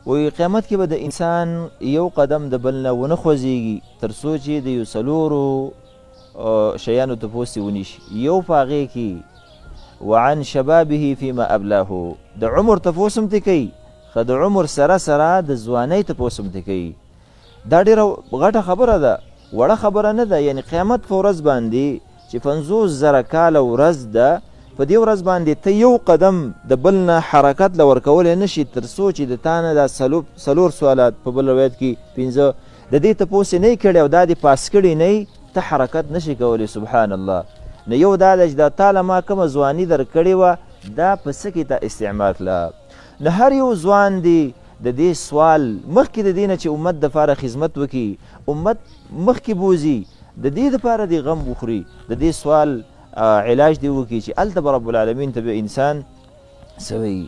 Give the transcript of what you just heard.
وایي قیامت کې به د انسان یو قدم د بل نه ونه خوځېږي تر څو چې د یو څلورو شیانو تپوس ترې ونشي. یو په هغې کې وعن شبابه فيما ابلاه، د عمر تپوس هم ترې کوي، خو د عمر سره سره د ځوانۍ تپوس هم ترې کوي. دا ډېره غټه خبره ده، وړه خبره نه ده. یعنی قیامت په ورځ باندې چې 50,000 کاله ورځ ده، په دې ورځ باندې ته یو قدم د بل نه حرکت له ورکولی نه شي تر څو چې د تا نه دا څلور سوالات، په بل روایت کې پنځه، د دې تپوس یې نه کړی او دا دې پاس کړي نه، ته حرکت نشي کولی. سبحان الله. نو یو دا ده چې دا تا له ما کومه ځواني درکړې وه، دا په څه کې تا استعمال کړه. نو هر یو ځوان دی د دې سوال مخکې د دې نه چې امت دپاره خدمت وکړي، امت مخکې بوځي، د دې دپاره دې غم وخوري، د دې سوال علاج دې وکړي چې هلته به رب العالمین ته به انسان څه وایي.